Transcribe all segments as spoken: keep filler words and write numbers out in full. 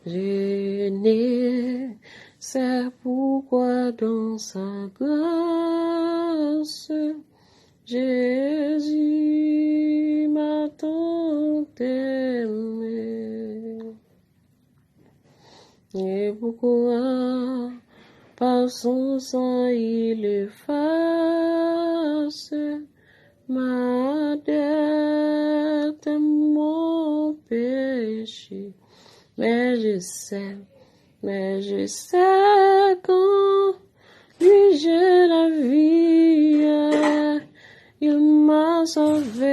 Je ne sais pourquoi dans sa grâce, Jésus m'a tant aimé. Et pourquoi par son sang il efface ma dette, mon péché. Mais je sais, mais je sais qu'en lui j'ai la vie. Il m'a sauvé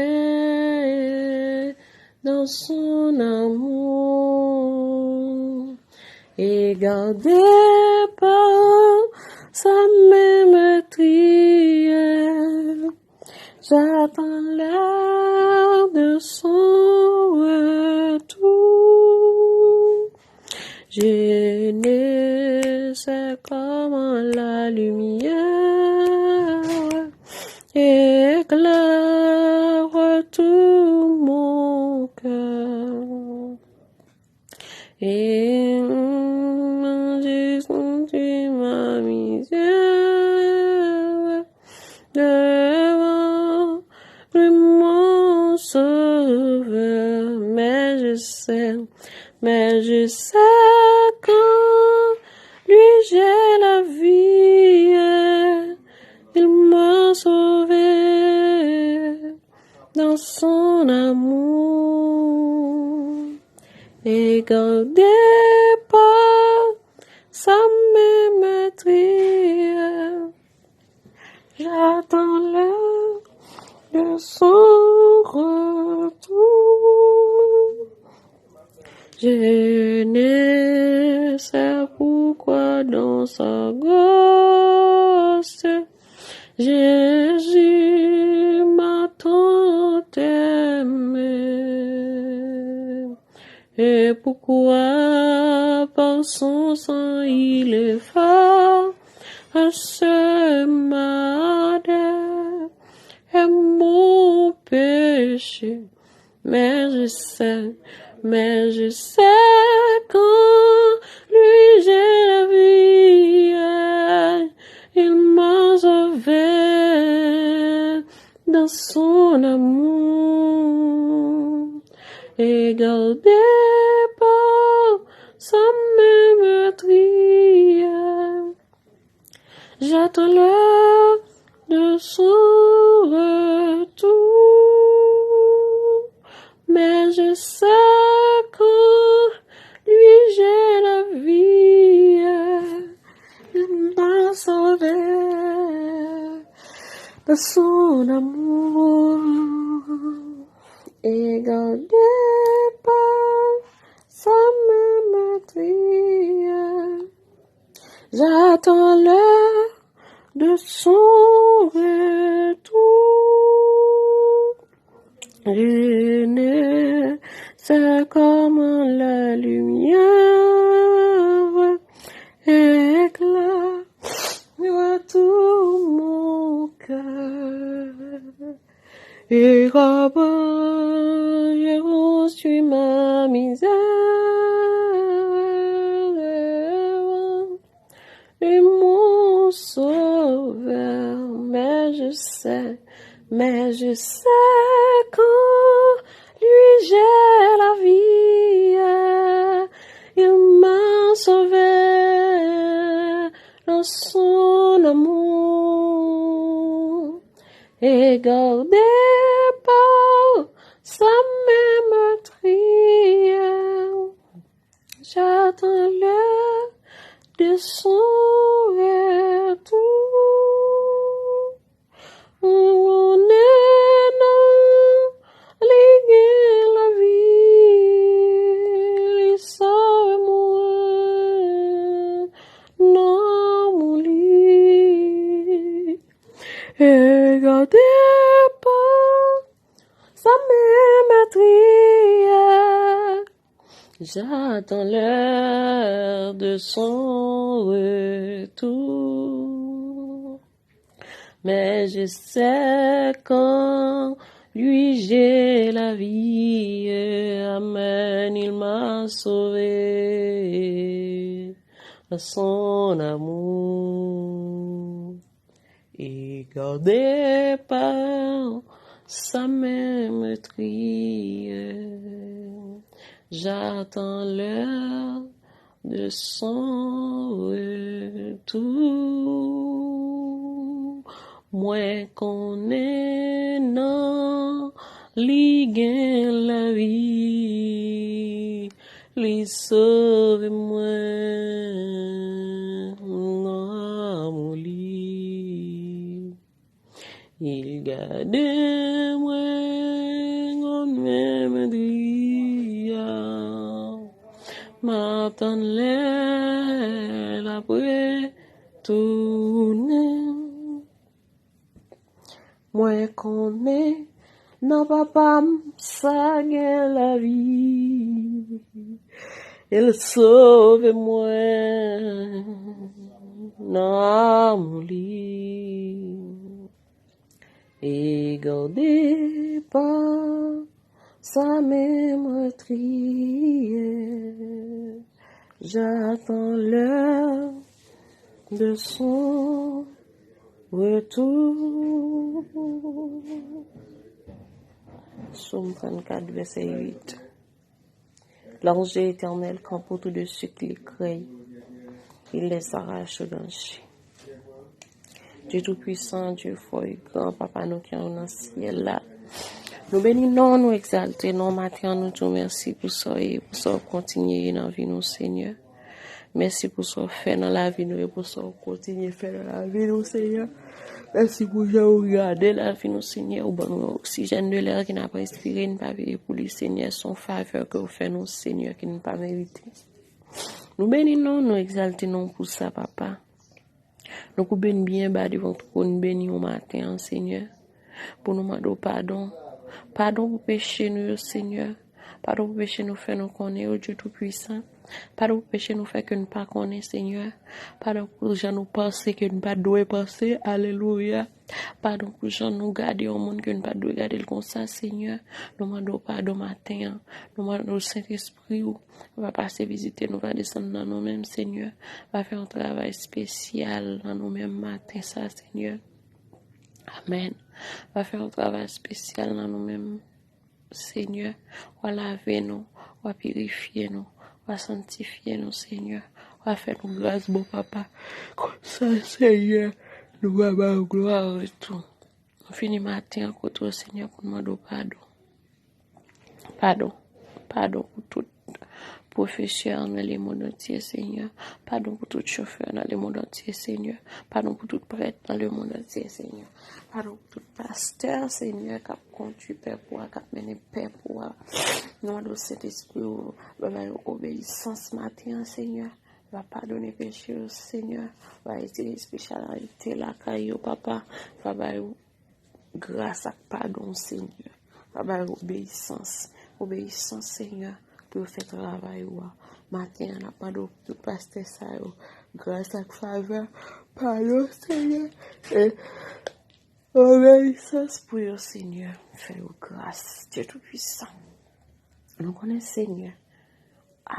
dans son amour et gardé par sa main meurtrière. J'attends l'heure de son retour. Je ne sais comment la lumière éclaire tout mon cœur. Et j'ai senti ma misère devant lui, mon sauveur. Mais je sais, mais je sais qu'en lui j'ai la vie. Il m'a sauvé dans son amour et gardé par sa main meurtrière. J'attends l'heure de son retour. Je ne sais pourquoi dans sa grâce, Jésus m'a tant aimé. Et pourquoi par son sang il efface ma dette et mon péché. Mais je sais, mais je sais qu'en lui j'ai la vie. Il m'a sauvé dans son amour et gardé par sa main meurtrière. J'attends l'heure de son retour, mais je sais qu'en lui j'ai la vie. Il m'a sauvé de son amour et gardé par sa main meurtrière. J'attends l'heure de son retour. Je ne sais comment la lumière éclaire tout mon cœur. Et comment j'ai reçu ma misère devant lui, mon sauveur. Mais je sais, mais je sais qu'en lui j'ai la vie. Il m'a sauvé dans son amour et gardé par sa main meurtrière. J'attends l'heure de son retour. Ou konnen non li gen lavi. J'attends l'heure de son retour. Mais je sais qu'en lui j'ai la vie. Amen, il m'a sauvé à son amour. Et gardé par sa main meurtrière, j'attends l'heure de son retour. Mwen konnen nan li gen lavi, li sove mwen nan amou li. Il gade mwen konn menm dri a. M ap tann lè l ap retounen. Mwen konnen nan Papa m sa gen lavi. El sove mwen nan amou li. E gade pa sa menm metriye. J'attends l'heure de son retour. Sòm trannkat, vèsè uit. L'ange de l'Éternel campe autour de ceux qui le craignent. Il les arrache au danger. Dye Toupisan, Dye fò e gran, Papa nou ki nan syèl la. Nou beni non, nou egzalte non, maten an nou di w mèsi pou sa w ye, pou sa w kontinye ye nan vi nou, Senyè. Mèsi pou sa w fè nan lavi nou e pou sa w kontinye fè nan lavi nou, Senyè. Mèsi pou jan ou gade lavi nou, Senyè. Ou ban nou yon oksijèn de lè ke n ap respire, n pa peye pou li, Senyè. Se yon favè ke w fè nou, Senyè, ke n pa merite. Nou beni non, nou egzalte non pou sa, Papa. Nou koube n byen ba devan twòn beni w maten an, Senyè, pou nou mande w padon. Padon pou peche nou yo, Senyè. Padon pou peche nou fè nou konnen yo, Dye Toupisan. Padon pou peche nou fè ke n pa konnen, Senyè. Padon pou jan nou panse ke n pa dwe panse. Alelouya. Padon pou jan nou gade yon moun ke n pa dwe gade l konsa, Senyè. Nou mande w padon maten an. Nou mande w Sentespri w va pase vizite nou, va desann nan nou menm, Senyè. Va fè yon travay espesyal nan nou menm maten sa, Senyè. Amèn. Va fè yon travay espesyal nan nou menm, Senyè. Wa lave nou, wa pirifye nou, wa sanktifye nou, Senyè. Wa fè nou gras, bon Papa. Konsa, Senyè, nou va ba w glwa an retou. Nou fini maten an kote w, Senyè, pou n mande w padon. Padon. Padon pou tout pwofesè nan lemonn antye, Senyè. Padon pou tout chofè nan lemonn antye, Senyè. Padon pou tout prèt nan lemonn antye, Senyè. Padon pou tout pastè, Senyè, k ap kondui pèp ou a, k ap mennen pèp ou a. Nou mande w, Sentespri w, va ba yo obeyisans maten an, Senyè. Va padone peche yo, Senyè. Va retire espesyalite lakay yo, Papa. Va ba yo gras ak padon, Senyè. Va ba yo obeyisans. Obeyisans, Senyè, pou yo fè travay ou a. Maten an, n ap mande w pou tout pastè sa yo. Gras ak favè, padon, Senyè. E obeyisans pou yo, Senyè. Fè yo gras, Dye Toupisan. Nou konnen, Senyè,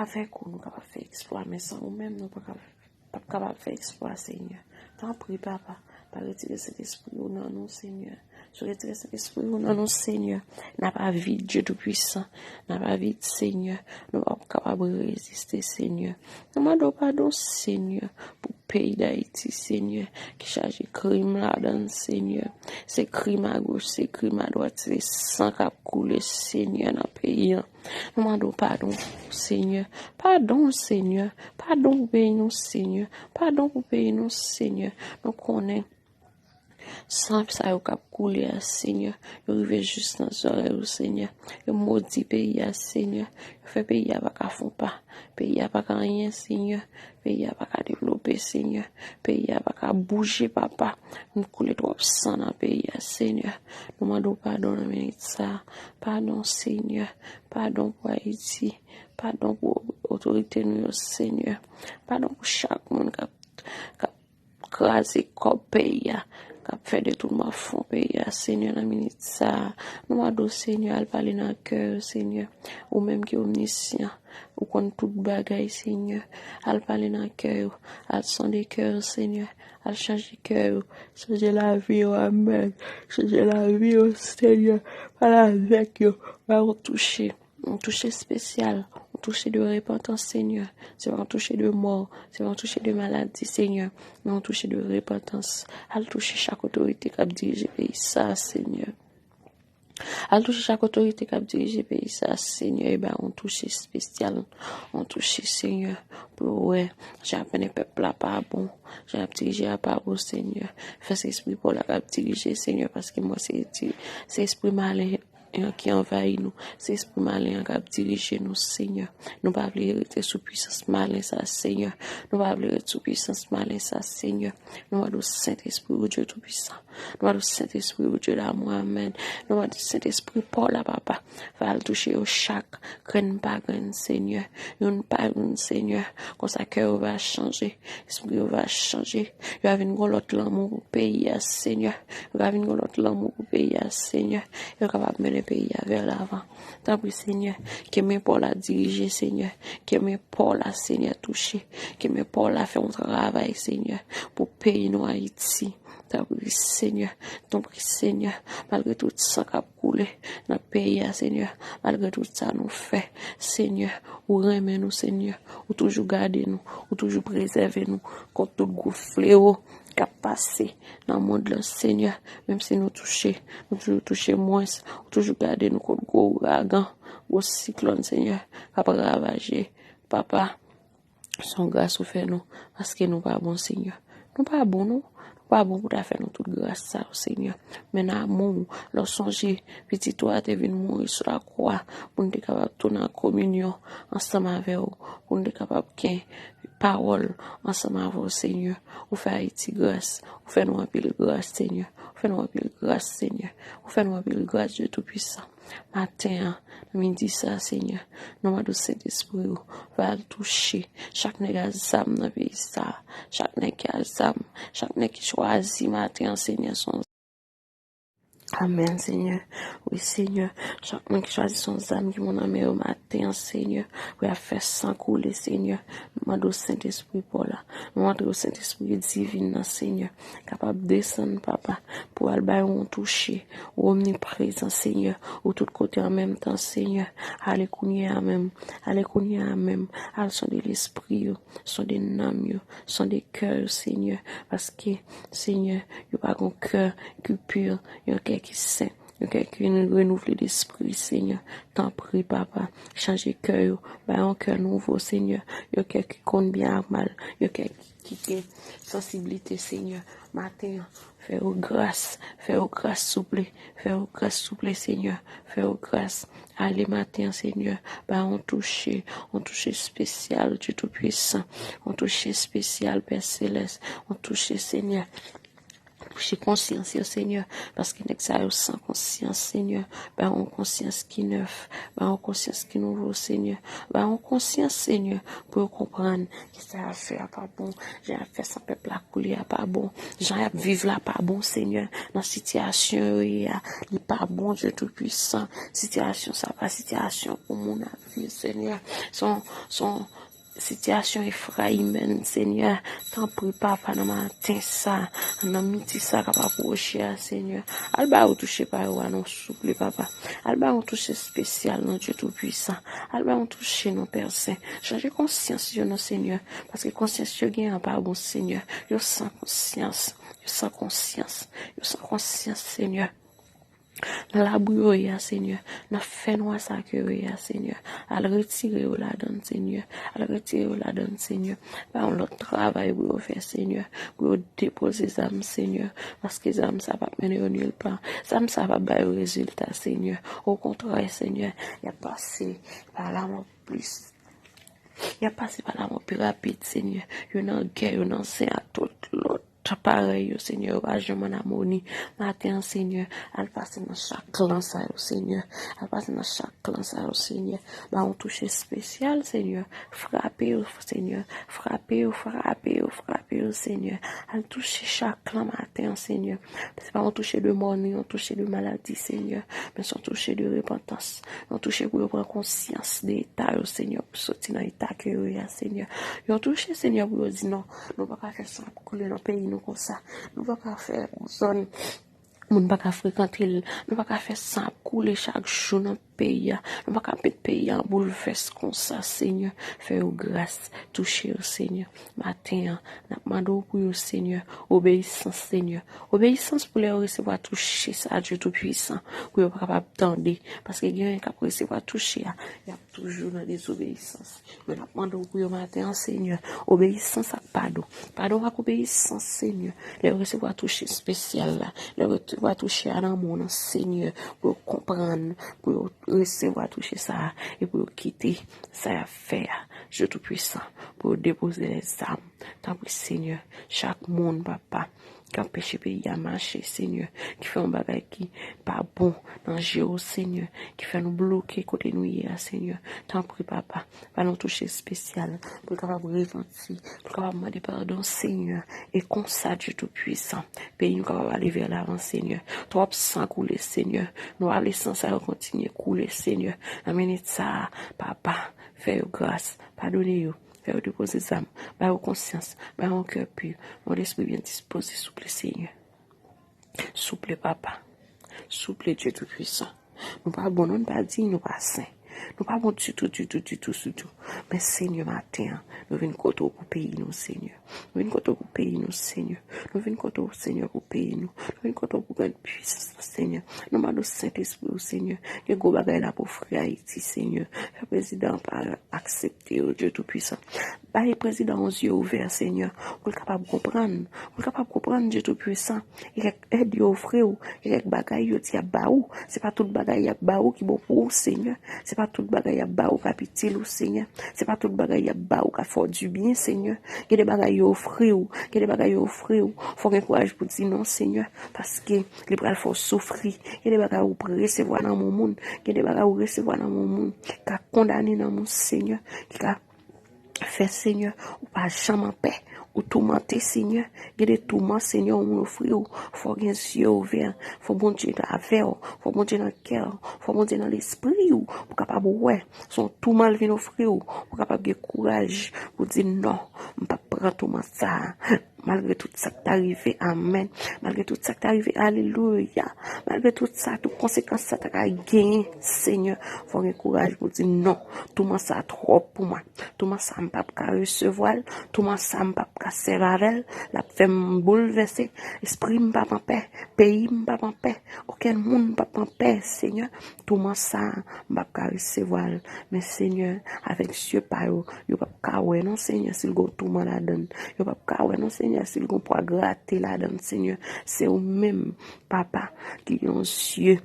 avèk ou, nou kapab fè eksplwa, men san ou menm, nou pa kapab, p ap kapab fè eksplwa, Senyè. Tanpri, Papa, pa retire Sentespri ou nan nou, Senyè. Si w retire Sentespri ou nan nou, Senyè, n ap avid, Dye Toupisan. N ap avid, Senyè. Nou p ap kapab reziste, Senyè. Nou mande w padon, Senyè, pou peyi Dayiti, Senyè, ki chaje krim ladan l, Senyè. Se krim agoch, se krim adwat, se san k ap koule, Senyè, nan peyi an. Nou mande w padon, Senyè. Padon, Senyè. Padon pou peyi nou, Senyè. Padon pou peyi nou, Senyè. Nou konnen San sa yo k ap koule a, Senyè, yo rive jis nan zòrèy ou, Senyè. Yo modi peyi a, Senyè. Yo fè peyi a pa ka fè yon pa. Peyi a pa ka anyen, Senyè. Peyi a pa ka devlope, Senyè. Peyi a pa ka bouje, Papa. Nou koule twòp san nan peyi a, Senyè. Nou mande w padon nan minit sa a. Padon, Senyè. Padon pou Ayiti. Padon pou otorite nou yo, Senyè. Padon pou chak moun k ap, k ap kraze kòb peyi a, k ap fè detounman fon peyi a, Senyè, nan minit sa a. Nou mande w, Senyè, al pale nan kè yo, Senyè. Ou menm ki omnisyan, ou konn tout bagay, Senyè. Al pale nan kè yo, al sonde kè yo, Senyè. Al chanje kè yo, chanje lavi yo, amèn. Chanje lavi yo, Senyè. Pale avèk yo, ba yo touche. Yon touche espesyal, yon touche de repantans, Senyè. Se pa yon touche de mò, se pa yon touche de maladi, Senyè, men yon touche de repantans. Al touche chak otorite k ap dirije peyi sa a, Senyè. Al touche chak otorite k ap dirije peyi sa a, Senyè, e ba yon touche espesyal, yon touche, Senyè, pou yo wè jan y ap mennen pèp la pa bon, jan y ap dirije a pa bon, Senyè. Fè se espri pa w la k ap dirije, Senyè, paske mwen se, se espri malen an ki anvayi nou. Se espri malen an k ap dirije nou, Senyè. Nou pa vle rete sou pwisans malen sa, Senyè. Nou pa vle rete sou pwisans malen sa, Senyè. Nou mande w, Sentespri ou, Dye Toupisan. Nou mande w, Sentespri ou, Dye damou, amèn. Nou mande w, Sentespri pa w la, Papa. Va al touche yo chak, grenn pa grenn, Senyè. Youn pa youn, Senyè. Konsa kè yo va chanje. Espri yo va chanje. Yo va vin gon lòt lanmou pou peyi a, Senyè. Yo va vin gon lòt lanmou pou peyi a, Senyè. Yo kapab mennen peyi a vè lavan. Tanpri, Senyè, ke men pa w la dirije, Senyè. Ke men pa w la, Senyè, touche. Ke men pa w la fè yon travay, Senyè, pou peyi nou, Ayiti. Tanpri, Senyè. Tanpri, Senyè. Malgre tout san k ap koule nan peyi a, Senyè. Malgre tout sa nou fè, Senyè, ou renmen nou, Senyè. Ou toujou gade nou, ou toujou prezève nou kont tout gwo flewo k ap pase nan mond lan, Senyè. Menm si nou touche, nou toujou touche mwens, ou toujou gade nou kont gwo ouragan, gwo siklòn, Senyè, k ap ravaje. Papa, se yon gras ou fè nou, paske nou pa bon, Senyè. Nou pa bon, non. Nou pa bon pou ta fè nou tout gras sa yo, Senyè. Men nan amou w, lè w sonje Pitit ou a te vin mouri sou lakwa pou n te kapab tounen an kominyon ansanm avè w, pou n te kapab gen pawòl ansanm avè w, Senyè. Ou fè Ayiti gras, ou fè nou anpil gras, Senyè. Ou fè nou anpil gras, Senyè. Ou fè nou anpil gras, Dye Toupisan. Maten an, nan midi sa, Senyè, nou mande w Sentespri ou va al touche chak nèg a zam nan peyi sa, chak nèg ki a zam, chak nèg ki chwazi maten an, Senyè, se yon... Amèn, Senyè. Wi, Senyè, chak moun ki chwazi se yon zam ki pran nan men yo maten an, Senyè, pou y ap fè san koule, Senyè. Nou mande w Sentespri pa w la. Nou mande w Sentespri divin nan, Senyè, kapab desann, Papa, pou al bay yon touche. Ou omniprezan, Senyè. Ou tout kote an menm tan, Senyè. Ale kounye a menm. Ale kounye a menm. Al sonde lespri yo. Sonde nanm yo. Sonde kè yo, Senyè. Paske, Senyè, yo pa gen kè ki pi, yon kè ki sen. Yon kè ki renouvle lespri, Senyè. Tanpri, Papa, chanje kè yo. Ba yo yon kè nouvo, Senyè. Yon kè ki konn byen ak mal. Yon kè ki, ki gen sansiblite, Senyè. Maten an, fè yo gras. Fè yo gras, souple. Fè yo gras, souple, Senyè. Fè yo gras. Ale maten an, Senyè. Ba yo yon touche. Yon touche espesyal, Dye Toupisan. Yon touche espesyal, Pè Selès. Yon touche, Senyè. Touche konsyans yo, Senyè, paske nèg sa yo san konsyans, Senyè. Ba yo yon konsyans ki nèf, ba yo yon konsyans ki nouvo, Senyè. Ba yo yon konsyans, Senyè, pou yo konprann ke sa y ap fè a pa bon, jan y ap fè san pèp la koule a pa bon, jan y ap viv la pa bon, Senyè. Nan sitiyasyon yo ye a, li pa bon, Dye Toupisan. Sitiyasyon sa pa sitiyasyon pou moun ap viv, Senyè. Se yon, se yon sitiyasyon efrayimèn, Senyè. Tanpri, Papa, nan maten sa, nan midi sa k ap apwoche a, Senyè, al ba yo touche pa yo a, non, souple, Papa. Al ba yo touche espesyal, non, Dye Toupisan. Al ba yo touche, non, Pè Sen. Chanje konsyans yo, non, Senyè, paske konsyans yo gen an pa bon, Senyè. Yo san konsyans. Yo san konsyans. Yo san konsyans, Senyè. Nan labou yo ye a, Senyè. Nan fènwa sa ke yo ye a, Senyè. Al retire yo ladan l, Senyè. Al retire yo ladan l, Senyè. Ba yo lòt travay pou yo fè, Senyè. Pou yo depoze zam, Senyè. Paske zam sa p ap mennen yo nil pa. Zam sa p ap ba yo rezilta, Senyè. Okontrè, Senyè, y ap pase pa lamò plis. Y ap pase pa lamò pi rapid, Senyè. Yo nan gè, yo nan zen ak tout lòt parèy yo, Senyè, yo pa janm ann amoni. Maten an, Senyè, al pase nan chak klan sa yo, Senyè. Al pase nan chak klan sa yo, Senyè. Ba yon touche espesyal, Senyè. Frape yo, Senyè. Frape yo, frape yo, frape yo, Senyè. Al touche chak klan maten an, Senyè. Se pa yon touche de mò, ni yon touche de maladi, Senyè. Men se yon touche de repantans. Yon touche pou yo pran konsyans de eta yo, Senyè. Pou soti nan eta ke yo ye a, Senyè. Yon touche, Senyè, pou yo di non. Nou pa ka fè san ap koule nan peyi nou konsa. Nou pa ka fè yon zòn moun pa ka frekante l. Nou pa ka fè san ap koule chak jou nan peyi a. Nou pa ka met peyi a an boulvès konsa, Senyè. Fè yo gras, touche yo, Senyè. Maten an, n ap mande w pou yo, Senyè. Obeyisans, Senyè. Obeyisans pou lè yo resevwa touche sa, Dye Toupisan. Pou yo pa kapab tande. Paske gen yon k ap resevwa touche a, y ap toujou nan dezobeyisans. Men n ap mande w pou yo maten an, Senyè, obeyisans ak padon. Padon ak obeyisans, Senyè. Lè yo resevwa touche espesyal la, lè yo resevwa touche a nan men w nan, Senyè, pou yo konprann, pou yo resevwa touche sa a, e pou yo kite sa y ap fè a, Dye Toupisan, pou yo depoze lèzam. Tanpri, Senyè, chak moun, papa, k anpeche peyi a mache, Senyè, ki fè yon bagay ki pa bon nan je w, Senyè, ki fè nou bloke kote nou ye a, Senyè. Tanpri, papa, ba nou touche espesyal, pou l kapab repanti, pou l kapab mande padon, Senyè. E konsa, Dye Toupisan, peyi nou kapab ale vè lavan, Senyè. Twòp san koule, Senyè. Nou pa vle san sa yo kontinye koule, Senyè. Nan minit sa a, papa, fè yo gras, padone yo. Fè yo depoze zam, ba yo konsyans, ba yo yon kè pi, yon lespri byen dispoze, souple, Senyè. Souple, papa. Souple, Dye Toupisan. Nou pa bon, non, nou pa diy, nou pa sen. Nou pa bon ditou, ditou, ditou, ditou. Men, Senyè, maten an, nou vin kote w pou peyi nou, Senyè. Nou vin kote w pou peyi nou, Senyè. Nou vin kote w, Senyè, pou peyi nou. Nou vin kote w pou grann pwisans, Senyè. Nou mande w Sentespri w, Senyè. Gen gwo bagay l ap ofri Ayiti, Senyè. Fè prezidan an pa aksepte yo, Dye Toupisan. Bay prezidan yon zye ouvè, Senyè, pou l kapab konprann. Pou l kapab konprann, Dye Toupisan. Gen kèk èd yo ofri w, gen kèk bagay yo di y ap ba ou. Se pa tout bagay y ap ba ou ki bon pou ou, Senyè. Se pa tout bagay y ap ba ou k ap itil ou, Senyè. Se pa tout bagay y ap ba ou k ap fè w dibyen, Senyè. Gen de bagay yo ofri w, gen de bagay yo ofri w. Fò w gen kouraj pou di non, Senyè, paske li pral fè w soufri. Gen de bagay ou resevwa nan men moun, gen de bagay ou resevwa nan men moun ki ka kondane nanm ou, Senyè, ki ka fè, Senyè, ou pa janm anpè. Ou toumante, Senyè. Gen de touman, Senyè, yon moun ofri w. Fò w gen zye ouvè. Fò Bondye avè w. Fò Bondye nan kè w. Fò Bondye nan lespri w. Pou w kapab wè. Se yon touman l vin ofri w. Pou w kapab gen kouraj pou di non, m p ap pran touman sa a. Malgre tout sa k ta rive, amèn. Malgre tout sa k ta rive, alelouya. Malgre tout sa, tout konsekans sa ta ka genyen, Senyè, fò w gen kouraj pou di non. Touman sa twòp pou mwen. Touman sa m p ap ka resevwa l. Touman sa m p ap ka sèvi avè l. L ap fè m boulvèse. Espri m p ap anpè. Peyi m p ap anpè. Okenn moun p ap anpè, Senyè. Touman sa, m p ap ka resevwa l. Men, Senyè, avèk zye pa yo, yo p ap ka wè non, Senyè, si l gen touman ladan l. Yo p ap ka wè non, Senyè, si l gen pwa grate ladan l, Senyè. Se ou menm, papa, ki gen yon zye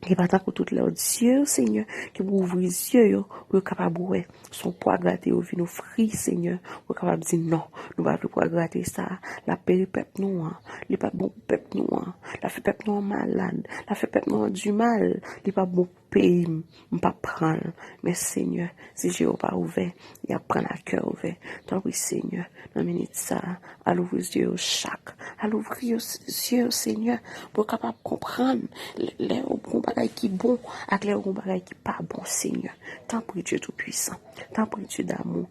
ki pa tankou tout lòt zye yo, Senyè, ki pou ouvri zye yo pou yo kapab wè. Se yon pwa grate yo vin ofri, Senyè, pou yo kapab di non. Nou pa vle pwa grate sa a. L ap peri pèp nou an. Li pa bon pou pèp nou an. L ap fè pèp nou an malad. L ap fè pèp nou an dimal. Li pa bon pou peyi m. M p ap pran l. Men, Senyè, si je yo pa ouvè, y ap pran l a kè ouvè. Tanpri, Senyè, nan minit sa a, al ouvri zye yo chak. Al ouvri yo, zye yo, Senyè, pou yo kapab konprann lè, lè yo gen yon bagay ki bon ak lè yo gen yon bagay ki pa bon, Senyè. Tanpri, Dye Toupisan. Tanpri, Dye damou.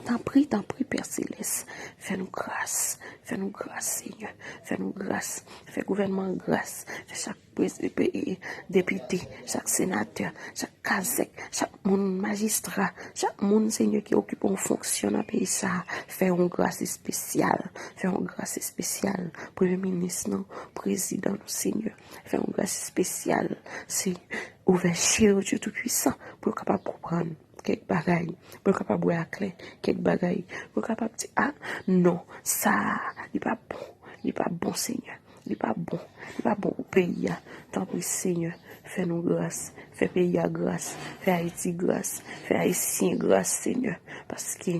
Tanpri, tanpri, Pè Selès, fè nou gras, fè nou gras, Senyè, fè nou gras, fè gouvènman an gras, fè chak prez- pe- e- depite, chak senatè, chak kazèk, chak moun majistra, chak moun, Senyè, ki okipe yon fonksyon nan peyi sa a, fè yon gras espesyal, fè yon gras espesyal, premye minis nou, prezidan nou, Senyè, fè yon gras espesyal, Senyè, ouvè je yo, Dye Toupisan, pou yo kapab konprann kèk bagay, pou yo kapab wè aklè kèk bagay, pou yo kapab di, a, non, sa a, li pa bon, li pa bon, Senyè, li pa bon, li pa bon pou peyi a. Tanpri, Senyè, fè nou gras, fè peyi a gras, fè Ayiti gras, fè Ayisyen gras, Senyè, paske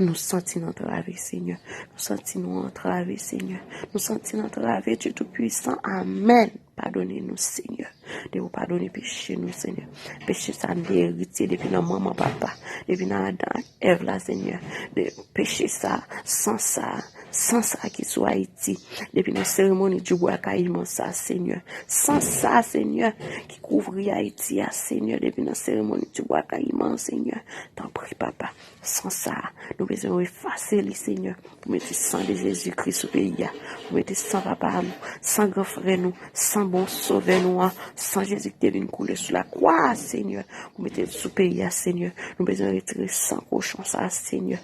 nou santi n antrave, Senyè, nou santi nou antrave, Senyè, nou santi n antrave, Dye Toupisan, amèn. Padone nou, Senyè. Depi w padone peche nou, Senyè. Peche sa n te eritye depi nan manman papa, depi nan Adan ak Èv la, Senyè. De peche sa, san sa, san sa ki sou Ayiti, depi nan seremoni dibwa kayiman sa, Senyè. San sa, Senyè, ki kouvri Ayiti a, Senyè, depi nan seremoni dibwa kayiman, Senyè. Tanpri, papa, san sa, nou bezwen efase li, Senyè. Pou mete san de Jezikri sou peyi a. Pou mete san papa nou, san gran frè nou, san bon sovè nou an, san Jezi ki te vin koule sou lakwa a, Senyè. Pou mete l sou peyi a, Senyè. Nou bezwen retire san kochon sa a, Senyè.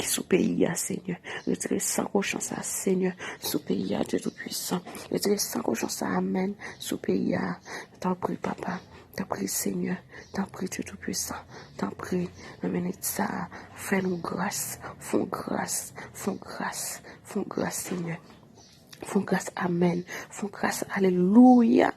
Ki sou peyi a, Senyè. Retire san kochon sa a, Senyè. Sou peyi a, Dye Toupisan. Retire san kochon sa a, amèn. Sou peyi a. Tanpri, papa. Tanpri, Senyè. Tanpri, Dye Toupisan. Tanpri, nan minit sa a, fè nou gras. Fè w gras. Fè w gras. Fè w gras, Senyè. Fè w gras, amèn. Fè w gras, alelouya.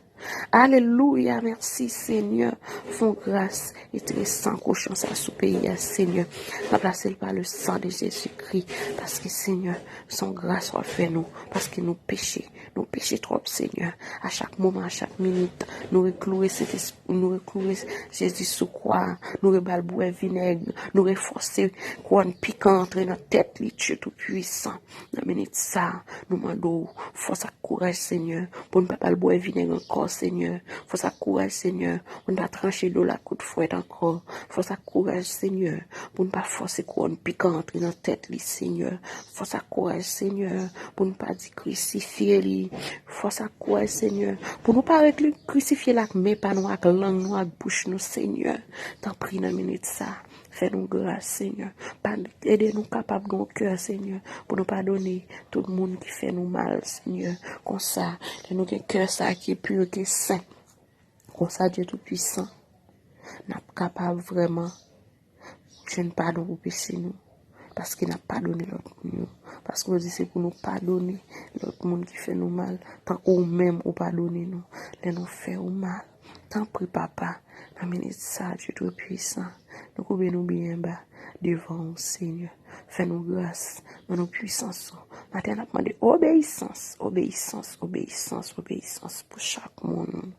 Alelouya, mèsi, Senyè. Fè w gras. Retire san kochon sa a sou peyi a, Senyè. Ranplase l pa le san de Jezikri. Paske, Senyè, se yon gras w ap fè nou. Paske nou peche. Nou peche twòp, Senyè. A chak moman, a chak minit, nou rekloure Sentespri, nou rekloure Jezi sou kwa a, nou reba l bwè vinèg, nou refòse kouwòn pikan antre nan tèt li, Dye Toupisan. Nan minit sa a, nou mande w fòs ak kouraj, Senyè, pou n pa ba l bwè vinèg ankò, Senyè. Fòs ak kouraj, Senyè, pou n pa tranche do l ak kout fwèt ankò. Fòs ak kouraj, Senyè, pou n pa fòse kouwòn pikan antre nan tèt li, Senyè. Fòs ak kouraj, Senyè, pou n pa di krisifye li. Fòs ak kouraj, Senyè, pou nou pa rete krisifye l ak men pa nou, ak lang nou, ak bouch nou, Senyè. Tanpri, nan minit sa, fè nou gras, Senyè. Pa, ede nou kapab gen yon kè, Senyè, pou nou padone tout moun ki fè nou mal, Senyè. Konsa, lè nou gen kè sa ki pi, ki sen, konsa, Dye Toupisan, n ap kapab vrèman jwenn padon pou peche nou, paske n ap padone lòt moun yo. Paske w di se pou nou padone lòt moun ki fè nou mal, tankou ou menm ou padone nou lè nou fè ou mal. Tanpri, papa, nan minit sa, Dye Toupisan, nou koube nou byen ba devan ou, Senyè. Fè nou gras, ban nou pwisans ou. Maten an, n ap mande obeyisans, obeyisans, obeyisans, obeyisans pou chak moun.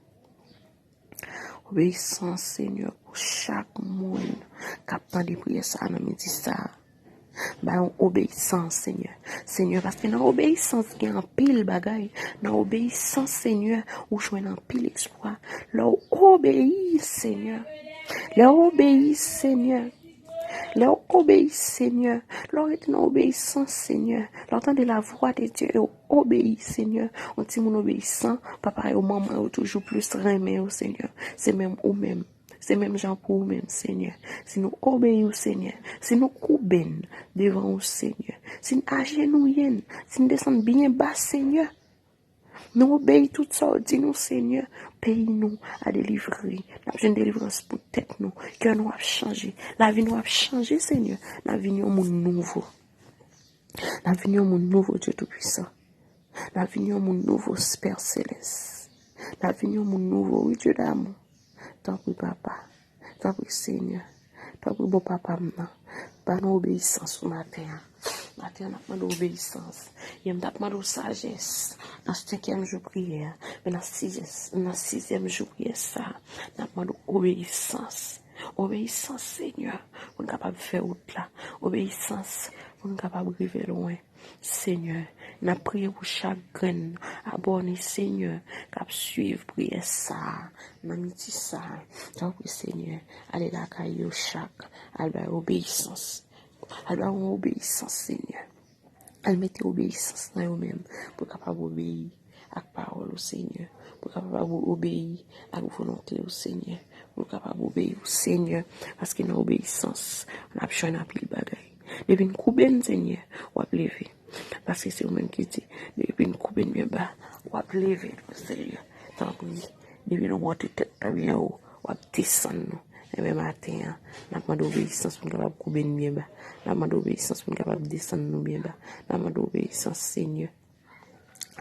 Obeyisans, Senyè, pou chak moun k ap tande priyè sa a nan midi sa a. Ba yo obeyisans, Senyè. Senyè, paske nan obeyisans gen anpil bagay. Nan obeyisans, Senyè, ou jwenn anpil eksplwa. Lè w obeyi, Senyè. Lè w obeyi, Senyè. Lè w obeyi, Senyè. Lè w rete nan obeyisans, Senyè. Lè w tande lavwa de Dye e w obeyi, Senyè. Yon timoun obeyisan, papa yo, manman yo toujou plis renmen yo, Senyè. Se menm ou menm. Se menm jan pou ou menm, Senyè. Si nou obeyi w, Senyè, si nou koube n devan ou, Senyè, si n ajenouye n, si n desann byen ba, Senyè, nou obeyi tout sa w di nou, Senyè, peyi nou a delivre. N ap jwenn delivrans pou tèt nou. Kè nou ap chanje. Lavi nou ap chanje, Senyè. N ap vin yon moun nouvo. N ap vin yon moun nouvo, Dye Toupisan. N ap vin yon moun nouvo, Pè Selès. N ap vin yon moun nouvo, wi, Dye damou. Tanpri, papa. Tanpri, Senyè. Tanpri, bon papa m nan. Ban nou obeyisans pou maten an. Maten an, n ap mande w obeyisans. Yè, m t ap mande w sajès nan senkyèm jou priyè a. Men nan sizès-, nan sizyèm jou priyè sa a, n ap mande w obeyisans. Obeyisans, Senyè, pou n kapab fè wout la. Obeyisans, pou n kapab rive lwen. Senyè, n ap priye pou chak grenn abòne, Senyè, k ap swiv priyè sa a, nan midi sa a. Tanpri, Senyè, ale lakay yo chak, al bay obeyisans. Al ba yo yon obeyisans, Senyè. Al mete obeyisans nan yo menm, pou yo kapab obeyi ak pawòl ou, Senyè. Pou yo kapab obeyi ak volonte ou, Senyè. Pou yo kapab obeyi ou, Senyè. Paske nan obeyisans, n ap jwenn anpil bagay. Depi n koube n, Senyè, w ap leve. Paske se ou menm ki di, depi n koube n byen ba, w ap leve nou, Senyè. Tanpri, depi nou monte tèt nou byen wo, w ap desann nou. Enben, maten an, n ap mande obeyisans pou n kapab koube n byen ba. N ap mande obeyisans pou n kapab desann nou byen ba. N ap mande obeyisans, Senyè.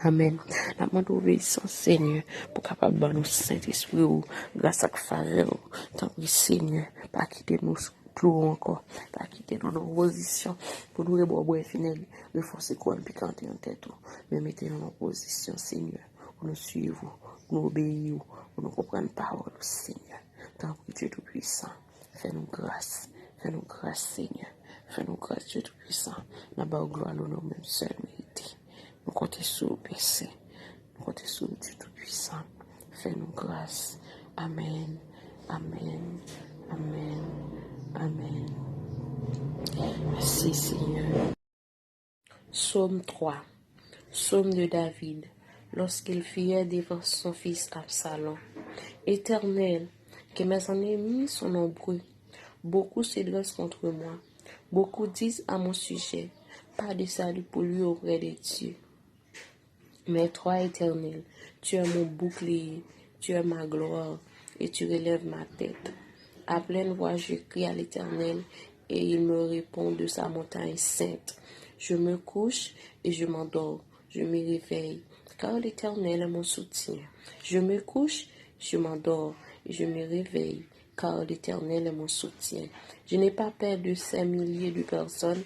Amèn. N ap mande obeyisans, Senyè, pou kapab ban nou Sentespri ou, gras ak favè ou. Tanpri, Senyè, pa kite nou sou klou ankò. Pa kite nou nan opozisyon pou nou rebò bwè finèg, refòse kò n pikante an tèt ou. Men mete nou nan pozisyon, Senyè, pou nou swiv ou, pou nou obeyi ou, pou nou konprann pawòl ou, Senyè. Tanpri, Dye Toupisan, fè nou gras. Fè nou gras, Senyè. Fè nou gras, Dye Toupisan. N ap ba ou glwa, lonè ou menm sèl merite. Nou konte sou ou, Pè Sen. Nou konte sou ou, Dye Toupisan. Fè nou gras. Amèn. Amèn. Amèn. Amèn. Mèsi, Senyè. Psaume trois. Psaume de David, lorsqu'il fuyait devant son fils Absalom. Éternel, que mes ennemis sont nombreux. Beaucoup se dressent contre moi. Beaucoup disent à mon sujet, pas de salut pour lui auprès de Dieu. Mais toi, Éternel, tu es mon bouclier, tu es ma gloire, et tu relèves ma tête. À pleine voix, je crie à l'Éternel, et il me répond de sa montagne sainte. Je me couche et je m'endors, je me réveille, car l'Éternel est mon soutien. Je me couche, je m'endors, et je me réveille, car l'Éternel est mon soutien. Je n'ai pas peur de ces milliers de personnes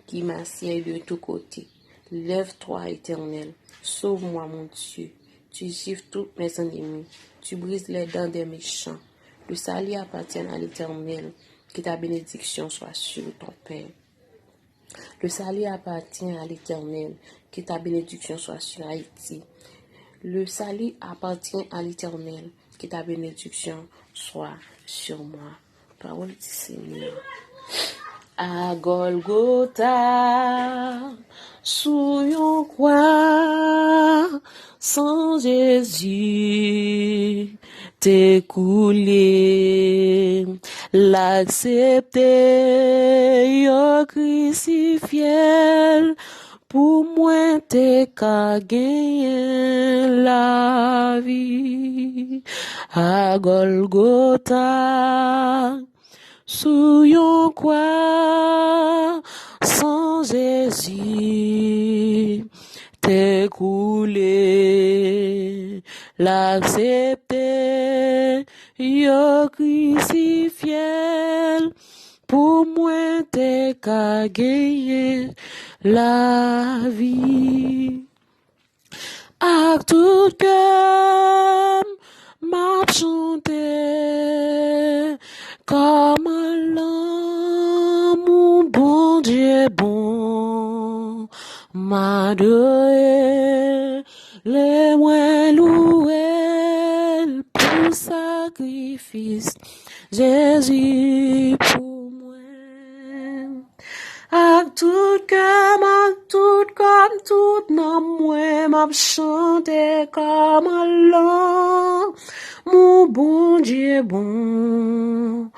qui m'assiègent de tous côtés. Lève-toi, Éternel, sauve-moi, mon Dieu. Tu gifles tous mes ennemis, tu brises les dents des méchants. Le salut appartient à l'Éternel, que ta bénédiction soit sur ton père. Le salut appartient à l'Éternel, que ta bénédiction soit sur Haïti. Le salut appartient à l'Éternel, que ta bénédiction soit sur moi. Pawòl di Senyè. A Gòlgota, sou yon kwa, san Jezi te koule, l aksepte yo krisifye l, pou mwen te ka genyen lavi. A Gòlgota, sou yon kwa, san Jezi te koule, l aksepte yo krisifye l, pou mwen te ka genyen lavi. Ak tout kè m, m ap chante kòman lanmou Bondye bon. M adore l e mwen louwe l pou sakrifis Jezi pou mwen. Ak tout kè m, ak tout kò m, tout nanm mwen, m ap chante kòman lanmou Bondye bon.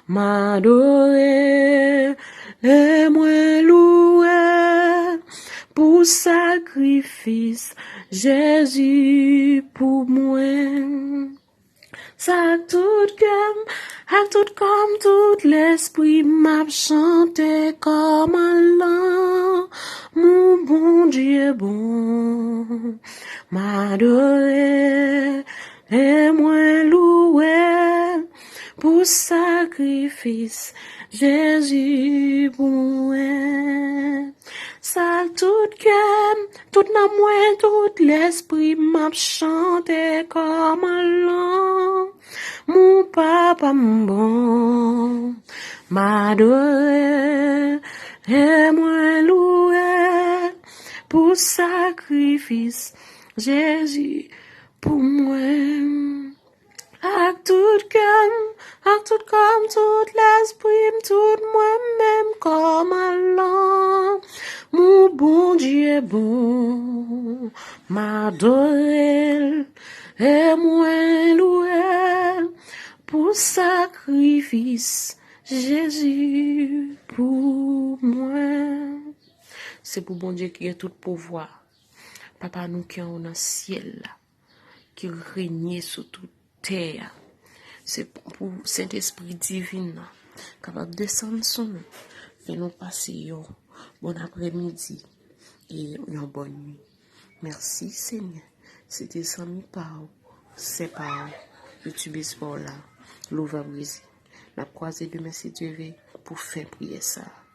M adore l e mwen louwe l pou sakrifis Jezi pou mwen. Sa ak tout kè m, ak tout kò m, tout lespri m, m ap chante kòman lanmou Bondye bon. M adore l e mwen louwe l pou sakrifis Jezi pou mwen. Sa ak tout kè m, tout nanm mwen, tout lespri m, m ap chante kòman lanmou Papa m bon. M adore l e mwen louwe l pou sakrifis Jezi pou mwen. Ak tout kè m, ak tout kò m, tout lespri m, tout mwen menm, Oh, my Lord, mon Bondye bon, m adore l e mwen louwe l pou sakrifis Jezi pou mwen. Se pou Bondye ki gen tout pouvwa. Papa nou ki anwo nan syèl la, ki renye sou tout tè a. Se pou Sentespri divin nan kapab desann sou nou, fè nou pase yon bon aprèmidi e yon bòn nwi. Mèsi, Senyè. Se te zanmi pa w, sè pa w, youtubez pa w la, Louva Brezil. N ap kwaze demen si Dye vle pou fen priyè sa a.